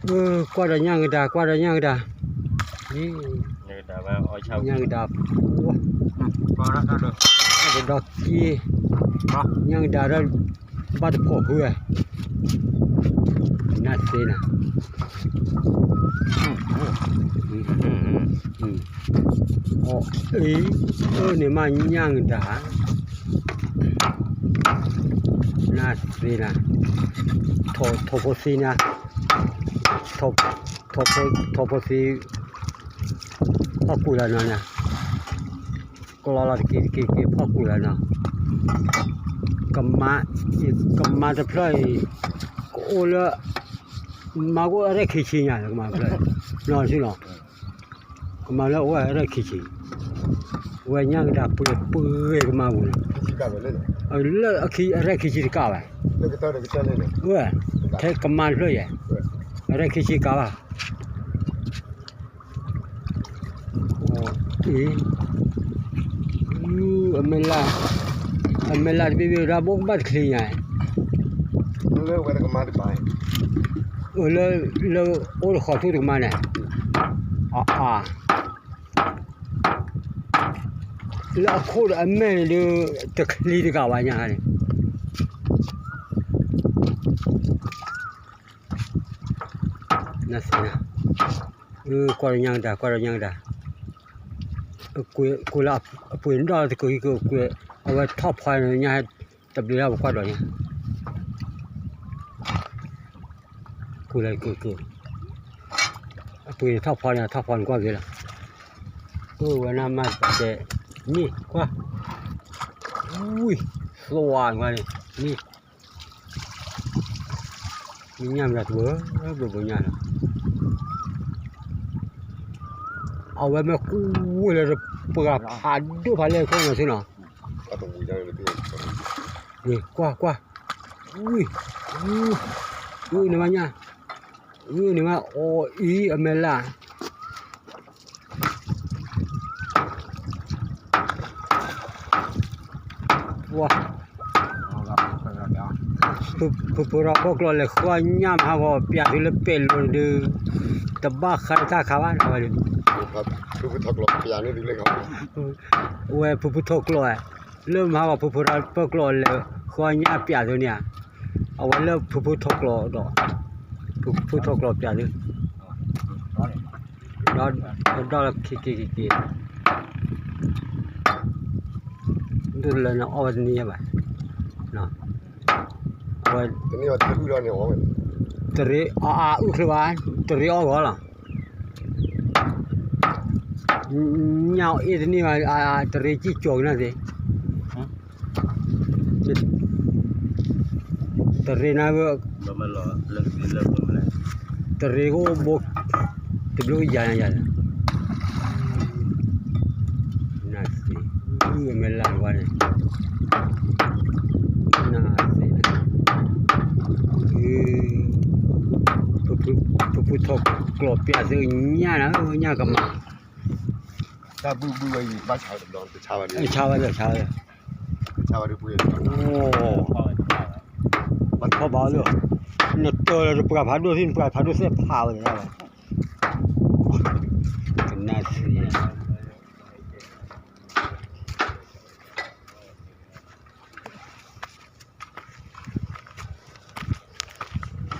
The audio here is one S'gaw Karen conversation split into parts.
အၢ ကွၢ်ဒီးညၣ်ကဒါ ကွၢ်ဒီးညၣ်ကဒါ, ညၣ်ကဒါ, တဒီက့, ညၣ်ကဒါဒီး ဘၣ်တဖိးဖုဝဲ, နၢ်သ့နၤ, အီၣ်အံၤ, အၢန့ၣ်မးညၣ်ကဒါ, နၢ်သ့နၤ, ထိၣ်ဖိသံနၤ, ထိၣ်ဖိသံ, ဖီၣ်ကွံာ်လီၤနီၤ, ကျီလီၤတက့ၤတက့ၤတက့ၤ ဖီၣ်ကွံာ်လီၤနီၤ, ကမၤ, ကမၤတဖျၢၣ်အံၤ, ကအိၣ်လၢ, မၤကအိၣ်အရဲၣ်ခံဆံညါလၢကမၤတဖျၢၣ်, နီၤဆူနီၤ, ကမၤလၢအအိၣ်အရဲၣ်ခံဆံ, ဝဲညၣ်ကဒါပှဲၤပှဲၤကမၤပူၤန့ၣ်, လၢအရဲၣ်ခံဆံတကးဘၣ်, ဝဲ, ထဲကမၤတဖျၢၣ်ယဲၢ်, အရဲၣ်ခံဆံတကးဘၣ် အံၤ, အမဲၢ်လး, အမဲၢ်လးတဘ့ၣ်ဘ့ၣ်ဒၣ်ဘိကဘၣ်တချံညါ, လၢ, လၢအိၣ်တဃီၤထူၣ်တကမၤန့ၣ်, အါ, လၢအခိၣ်ဒီးအမဲၢ်န့ၣ်ဒုး, တချံတကးဝဲညါန့ၣ် နသ့, ကွၢ်ဒီးညၣ်ကဒါ ကွၢ်ဒီးညၣ်ကဒါ, ကွၢ်လၢအပှ့ၤဒီတကဟံးကကွဲး, အဝဲထီၣ်ဖီန့ၣ်ညါဟဲတဘျုးလၢပကွၢ်ဒီးညါ, ကွၢ်လၢကကွဲး, အပှ့ၤထီၣ်ဖီန့ၣ် ထီၣ်ဖီန့ၣ်ကွၢ်က့ၤလီၤ, အိၣ်ဝဲနၤမၤတပာ်တဲ, မ့ၢ်ကွၢ်, ဝံၢ်, သွါနကွၢ်န့ၣ်, မ့ၢ် မ့ၢ်ညၣ်မတၤတဘိ, ဘျိဘိညၣ်လီၤ, အဝဲမ့ၢ်ကူဝဲလၢပှၤဖးဒိၣ်ဖးလဲၢ်ခိၣ်နီၤဆ့နီၤ, ဝံၢ်ကွၢ်ကွၢ်, ဝံၢ်, ဝံၢ်န့ၣ်မးညၣ်, ဝံၢ်န့ၣ်မးအီၣ်အံၤအမဲၢ်လး ပှၤ, ဖုဖုထီၣ်ပၢၢ်ကျီၢ်လဲၤဃီညၣ်မဟါဂီၤ ပျးသုလၢပဲာ်လိၤန့ၣ်ဒုး, တဘၣ်ဃးတၢ်ခါဘၣ်ဝဲဒုး, ဖုဖုထီၣ်ကျီၢ်, ဝဲဖုဖုထီၣ်ကျီၢ်, လၢမဟါဂီၤ ဖုဖုထီၣ်ပၢၢ်ကျီၢ်လဲၤဃီညၣ်ပျးသုန့ၣ်ဧါ, အဝဲလၢဖုဖုထီၣ်ကျီၢ်ဒီး, ဖုဖုထီၣ်ကျီၢ်ပျးသု ဒီးလၢခံက့ၤက့ၤက့ၤ, ဒ်လၢနအီၣ်ဝဲတန့ၢ်ဘၣ်, အဝဲ, တရ့အီၣ်အုၣ်ချၢဘၣ်, တရ့အီၣ်ဂီၤလီၤ, ညၣ်အီၣ်အ့ၣ်တန့ၢ်ဘၣ်, တရ့ကံၢ်ကၠီၤကနၣ်သ့ တရ့နၤ, တရ့ကအိၣ်ဘိ, တဘျုးကယၤညါယၤ, နသ့, အမဲၢ်လးဝါန့ၣ်, နသ့, ဖုဖုထီၣ်ကျီၢ်ပျးသုညၣ်နၤ, ညၣ်ကမၤ တၢ်ဘုၣ်ဘုၣ်ဝဲအံၤ ဘၣ်ဆါဝဲတဘျီ တဆါဝဲဒၣ်, ဆါဝဲဒၣ်, ဆါဝဲဒၣ်, ဘၣ်ထီၣ်ဘၣ်လၢ, နတၢၢ်လၢတပှၤဖးဒိၣ်သ့ၣ် နပှၤဖးဒိၣ်သ့ၣ်ဖးဝဲဒၣ်, ကနၣ်သ့,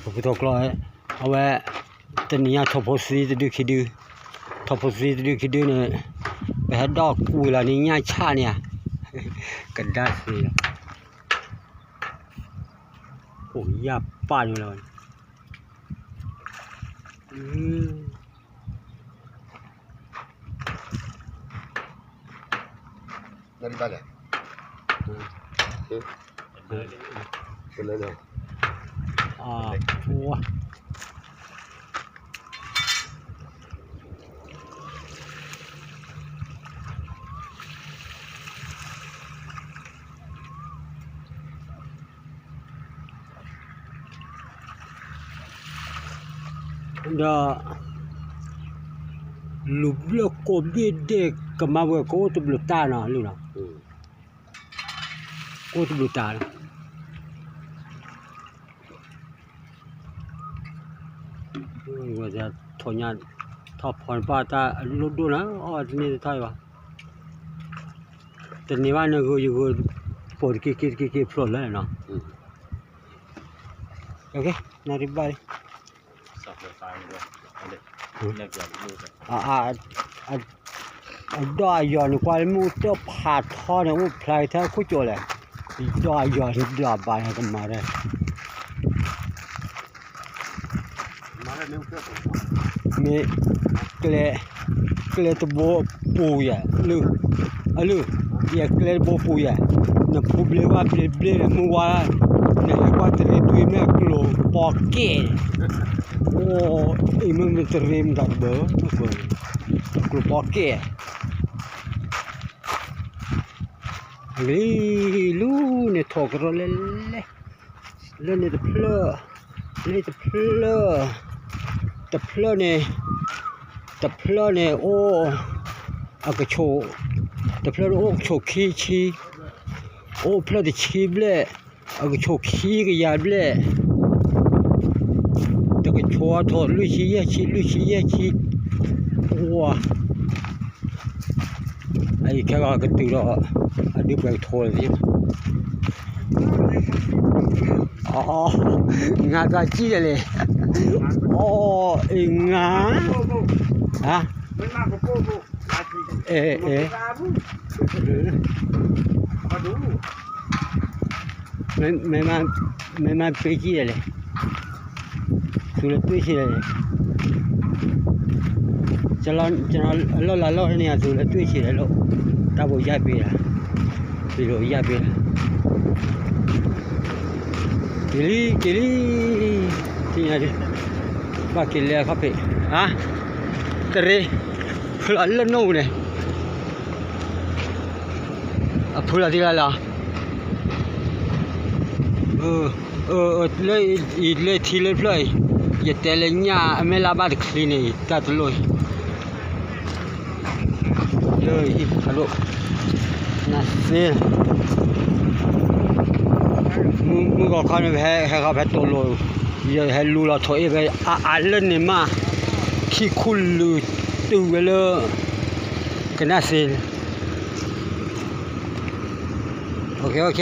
ပဖုထီၣ်ကျီၢ်, အဝဲ, တနံၤညါထီၣ်ဖိသံတဒုခံဒု, ထီၣ်ဖိသံတဒုခံဒုန့ၣ်, ပဟဲဒီၣ်ကွံာ်လီၤန့ၣ်ညၣ်ဆၣ်န့ၣ်ဧါ, ကဒါသ့လီၤ, အိၣ်ယၢ်ပၢ်န့ၣ်လီၤ. ဒီး လူၤဘျၢၣ်ကိးဘ့ၣ်ဒဲး ကမၤဝဲ ကအိၣ်တဘျုးတၢ်နီၤ လၢနီၤ, ကအိၣ်တဘျုးတၢ်လီၤ. ဝဲဒၣ်ထီၣ်ညါ ထီၣ်ဖီၣ်နပၢ်တၢ်အလိၣ်ဒိၣ်နၤ အီၣ်တန့ၢ်တထီၣ်အံၤဘၣ်, တန့ၢ်ဘၣ်နဂုာ်ယဂုာ် ပိာ်တက့ၤက့ၤတက့ၤက့ၤဖျိးလၢနီၤ, နၣ်ရံၣ်ဘၣ်လံ အဒီၣ်အယီၤန့ၣ် ကွၢ်လၢမ့ၣ်အူတၢ်ဖးထီန့ၣ် အိၣ်ဖျါက့ၤထဲခိၣ်ကၠီလဲၣ်, ဒီၣ်အယီၤန့ၣ် ဒီၣ်အဘၣ်န့ၣ် ကမၤဒၣ် မ့ၢ် ကျဲ ကျဲတဘိပူၤယၤ လၢ အလၢ ယကျဲတဘိပူၤယၤ, နဖူဘျ့ဘၣ်ဘျ့ဘျ့န့ၣ် မုၢ်ဝါ နဟဲကွၢ်တရံးတွံၢ်မ့ၢ်အကျိၤပီကဲၣ်, အိၣ် အံၤမ့ၢ်မ့ၢ်တရံးမတၤတဘၣ် ကျိၤပီကဲၣ် အဂ့ၢ် လူန့ၣ်ထီၣ်ကရၢလဲၣ်လဲၣ်, လၢန့ၣ်တဖျၢၣ်, လၢတဖျၢၣ်, တဖျၢၣ်န့ၣ်, တဖျၢၣ်န့ၣ်အိၣ် အကဆိး, တဖျၢၣ်န့ၣ်အိၣ်ကဆိးခံဆံ, အိၣ်ဖျၢၣ်တဆံဘျဲၣ်, အကဆိးခံကယၤဘျဲၣ်, တကဆိးအထီၣ်လွံၢ်ဆံယဲၢ်ဆံ လွံၢ်ဆံယဲၢ်ဆံ, ဝါ အအံၤခဲဂီၤကတုၤဒီး အဒုးပှဲၤကထိလၢၤသ့, အ ငါကစံၣ်ဒီးလဲၣ်, အ အ့ ငါ ဟါ အဲ အဲ မ့ၢ်မၤပ့ၤကံဒီးလဲၣ်, သူလၢတွ့ဆံးလဲၣ်, လၢလၢလီၢ်လီၢ်န့ၣ် သူလၢတွ့ဆံးလဲၣ်လီၤ, တၢ်ဘိးယၢ်ပ့ၤလီၤ, ပ့ၤလိာ်ယၢ်ပ့ၤလီၤ, က့ၤလံ က့ၤလံ, သ့ၣ်ညါဒ်, ဘၣ်က့ၤလဲၤခီၣ်ဖံး, ဟါ, တရံး, ဖုလီၤလၢနိၣ်ပူၤန့ၣ် အဖုလီၤသံလီၤလီၤ, လၢအံၤလၢထံလၢတဖျၢၣ်အံၤ, ယတဲလၢညၣ်အမဲၢ်လၢ်ဘၣ်တချံန့ၣ်အံၤ တၢ်တလိၣ်အံၤ, လၢအံၤဖးဒိၣ်, နသ့ မုၢ်ဂီၤခီန့ၣ် ပဟဲဟဲဃီဖဲတိၤလိၤ, ယဟဲလူလီၤထိးအ့ၣ်ဖဲအအါလၢန့ၣ်မး, ခံခူၣ်လုာ်တုၤဝဲလၢ ကနၣ်သ့ OK OK,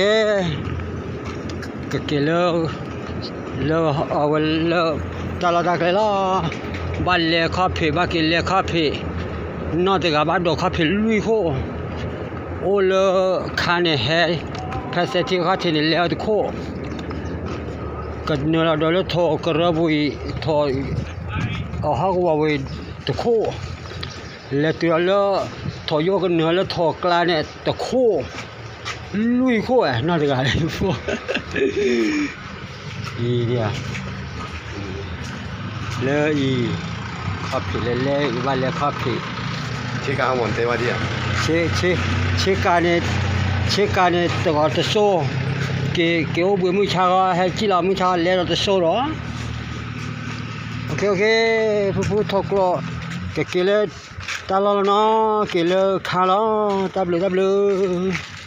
ကက့ၤလၢ လၢအဝဲလၢ တၢ်လီၢ်တၢ်ကျဲလီၤ, ဘၣ်လဲၤခီၣ်ဖံး ဘၣ်က့ၤလဲၤခီၣ်ဖံး, နီၢ်တဂၤဘၣ်ဒိးခီၣ်ဖံးလွံၢ်ခိၣ်, အိၣ်လၢခါန့ၣ်ဟဲ, ဖဲစဲးထံခီၣ်ထံးန့ၣ် လဲၤအီၤတခိၣ်, ကနၢၤလီၤဒီးလၢထိးကရၢပူၤအံၤ, ထိး အဟီၣ်ကဝီၤပူၤအံၤတခိၣ်, လဲၤတုၤလီၤလၢ ထိးယိၣ်ကနၢၤလၢထိးကျါန့ၣ်တခိၣ်, လွံၢ်ခိၣ်ဝဲ နီၢ်တဂၤလၢ အံၤ လၢအံၤ ခီၣ်ဖံးလဲၤလဲၤ ဘၣ်လဲၤခီၣ်ဖံး, ဆ့ကၤန့ၣ် ဆ့ကၤန့ၣ် တဂီၤတစိၢ်, က့ၤ က့ၤအိၣ်ဘှံးမုၢ်ဆါဂီၤ ဟဲကံၣ်လီၤမုၢ်ဆါဂီၤ လဲၤဒီးတစိၢ်ဒီး, OK OK, ဖုဖုထီၣ်ကျိး, ကက့ၤလၢ တၢ်လီၢ်လီၤနီၤ, က့ၤလၢခါလီၤ, တၢ်ဘျုးတၢ်ဘျုး